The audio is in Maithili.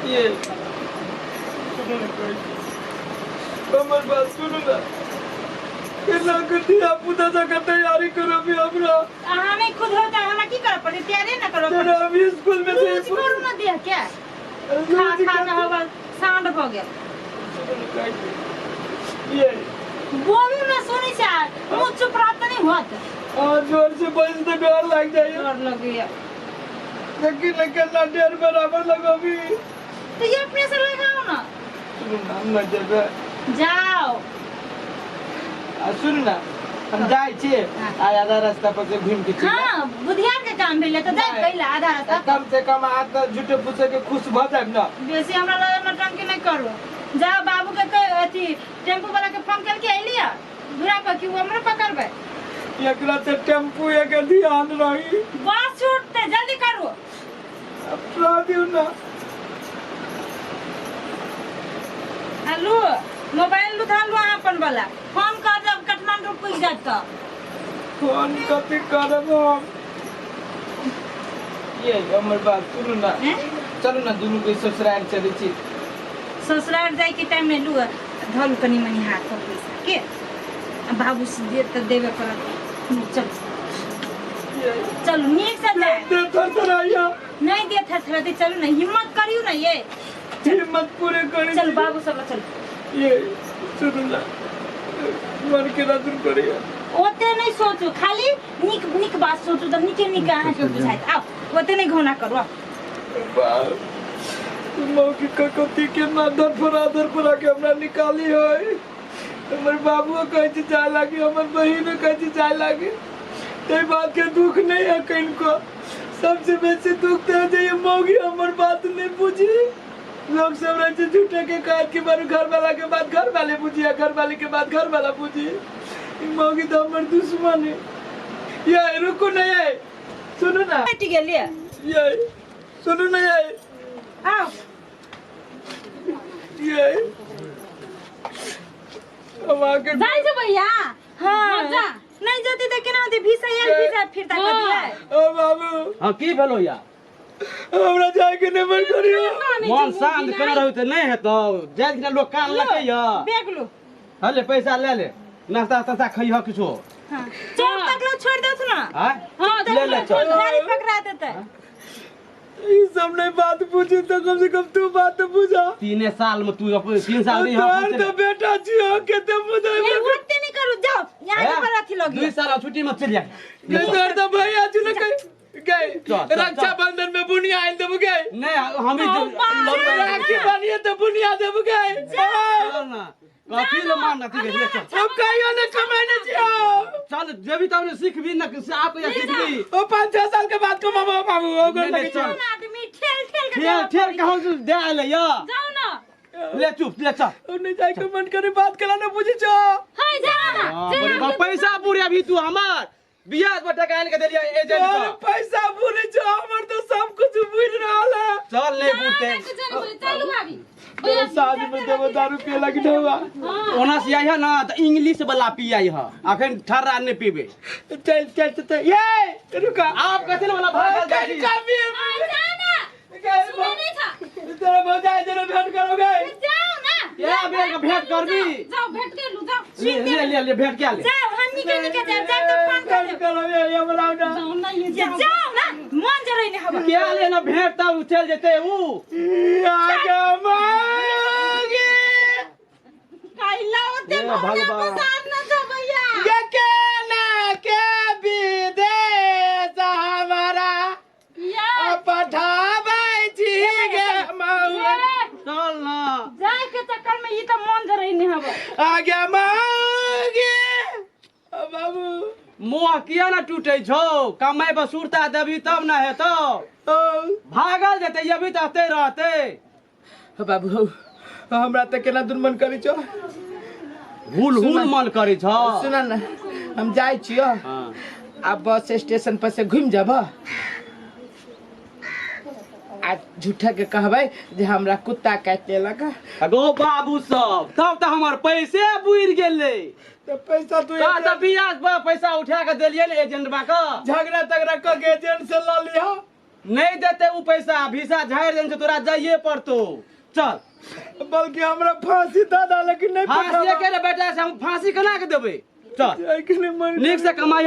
ये सुनू ने कहै छी। हमर बात सुनू ने, केना के धिया पुता जकाँ तैयारी करबी हमरा। अहाँ नहीं खुद होता, हमरा की करऽ पड़े? तैयारी ना करऽ पड़े। तेरा अभी स्कूल में से लूज करू ना देह के, खा खा के हवा साँड भऽ गेल। सुनू ने कहै छी। ये बोलू ना, सुनै छै, मुँह चुप रहत तऽ नहि होत। और जोर से बज तो डर लग जाइए। डर लगैया। देखी ने केना डेढ़ बराबर लगबी। तो ये अपने से लगाओ ना। सुनू ना, हम ना जेबै। जाओ। आ सुन ना, हम जाइ छी आ आधा रास्ता पर से घूम के चलि आयब। हाँ, बुधियार के काम भेलै तऽ जाइत कैला आधा रास्ता। कम से कम अहाँ तऽ झूठे फूसे के खुश भऽ जायब ना। बेसी हमरा लग नौटंकी नहि करू। जाओ, बाबू के कह, अथी टेम्पू वाला के फोन करके अइली दूरा पर कि वो हमरो पकड़बै। एकरा से टेम्पू के ध्यान रही। बस छूटते, जल्दी करू। अब रह दियौ ना। हेलो, मोबाइल लू, धर लू अहाँ अपन वाला, फोन कर जब काठमांडू पुग जात तऽ। फोन कथी करब हम? ये हमर बात सुनू ना। हैं? चलू ना, दुनू के ससुराल चलै छी। ससुराल जाय के टाइम में लू, धरू कनी मनी हाथ पर पैसा के, आ बाबू से दे तऽ देबे करत। चलू। चलू, नीक से जाय। दे थरथराइया। नहीं दे थरथराते, चलू ना, हिम्मत करियो ना ये। हिम्मत पूरे करी। चल बाबू सब चल। ये सुनू ना, मन के ना दूर करिया। ओते नहीं सोचू, खाली नीक नीक बात सोचू तऽ नीके नीक अहाँके बुझाइत। आउ, ओते नहीं घोना करू, आउ। बाप मौकी ककती के ना धरफड़ा धरफड़ा के हमरा निकाली है। हमर बाबुओ कहै छै जाय लागी, हमर बहिनो कहै छै जाय लागी। ताहि बात के दुख नहीं है किनको। सबसे बेसी दुख तऽ है जे ये मौगी हमर बात नहीं बुझी। लोग सब रहे छै झूठे के कहत कि बारू घर वाला के बात घर वाले बुझी आ घर वाले के बात घर वाला बुझी। ई मौगी तऽ हमर दुश्मन है। ये रुकू नहीं है, सुनू ना। हटि गेलियै। ये सुनू ना, ये आउ। ये हम आके जाइ छै भैया। हाँ, जा। नहीं जती तऽ केना होतै? भिसा आयल, भिसा फिरता कऽ दियै। ओ बाबू। हाँ, की भेलो या? हमरा जाय के नहीं मन करियो। मन शांत केना रहू तऽ नहि हेतौ? जाइ दिना लोक कान लगैया। बैग लू। हले, पैसा ले ले, नाश्ता तास्ता खइह किछो। हाँ, चौक तक लो छोड़ देत ना। आँय? हाँ, ले ले, चल। गाड़ी पकड़ा देते। ई सब नहीं बात पूछी तो कम से कम तू बात तो बुझा। 3 साल में तू अपन 3 साल में यहाँ तोहर तो बेटा छियो, केते बुझा। ये ओते नहीं करू, जाओ यहाँ के पर अथी लगी। 2 साल छुट्टी में चल जा। तोहर तो भैया छु ने गए गए। चल, चल, रक्षा बंधन में बुनिया आइल देबू गए। नहीं, हम ही राखी बनिए तो बुनिया देबू गए। चल ना, कथी ले मान अथी के ले, चल। हम कहियो ने कमाने छियो। चल जेबी तब ने सीखबी न से आप या सीखबी। ओ 5-6 साल के बाद कमाबो बाबू, ओ गोर नहीं, लगे। चल। आदमी ठेल ठेल के ठेल ठेल कहूँ से दे आले या। जाओ ना। ले चुप, ले चल। ओ नहीं जाय के मन करे, बात करा ना बुझी छो। हाय, जा। हाँ, बड़े बाप, पैसा पूरे अभी तू हमार बियाह पर टका आनि के देलियै एजेंट तोहर के। पैसा बुझी छो, हमर तो सब कुछ बुझ रहल है। चल, नहीं बुझते। चलू भाभी। साँझ में देबो दारू पिए लगी ढौआ। ओना से आई है ना तऽ इंग्लिश वाला पियाई है, अखन ठर्रा नहीं पीबे। चल चल चल चल, ये रुका। आप कथी वाला भागल जाइ छी? कभी जा ना, सुने नहीं था। तेरा भौजाई जरा भेंट करोगे। जाओ ना। या बेर के भेंट करबी। जाओ, भेंट कर लू, जाओ। ले ले ले ले, भेंट क्या ले। जाओ, हम निके निके जाओ, जाओ तो फोन कर भेंट देब। करोगे, ये बनाओ ना। जाओ ना, ये ये जाओ। जाओ ना, मन जरै नहीं हवा। क्या ले ना भेंट तब चल जेते ऊ। आगे मांगे। कैला ओते हे भौजा भगवान। पसार न छौ भैया। ये के ना के विदेश हमारा या पठाबै छी गे महुआ। चल ना। जाय के चक्कर में ई तो मन जरै नहीं हवा। आगे मांगे बाबू। मुँह किया ना टूटे छौ? कमाई पर सुरता देबी तब ना हेतौ। ओ भागल जेते, अभी तऽ एते रहते। बाबू हौ, हमरा तऽ केना दुर्मन करै छौ। हुल हुल मन करै छौ। सुन न, हम जाइ छियो। हाँ। आ बस स्टेशन पर से घुमि जब आ झूठा के कहबै जे हमरा कुत्ता काटि लेलक। अगो बाबू सब, तब तऽ हमर पैसे बुड़ि गेलै। तऽ पैसा तू तऽ बियाज पर पैसा उठा के देलियै ने एजेंट बा के। झगड़ा तगड़ा कऽ के एजेंट से लऽ लिह। नहीं देते उ पैसा भीसा झाड़ि देने छै तोरा जाइए पड़तो चल बल्कि हमरा फांसी दऽ दा लेकिन नहीं फांसी के रे बेटा से हम फांसी केना के देबै चल जाय के नहीं मन नीक से कमाई।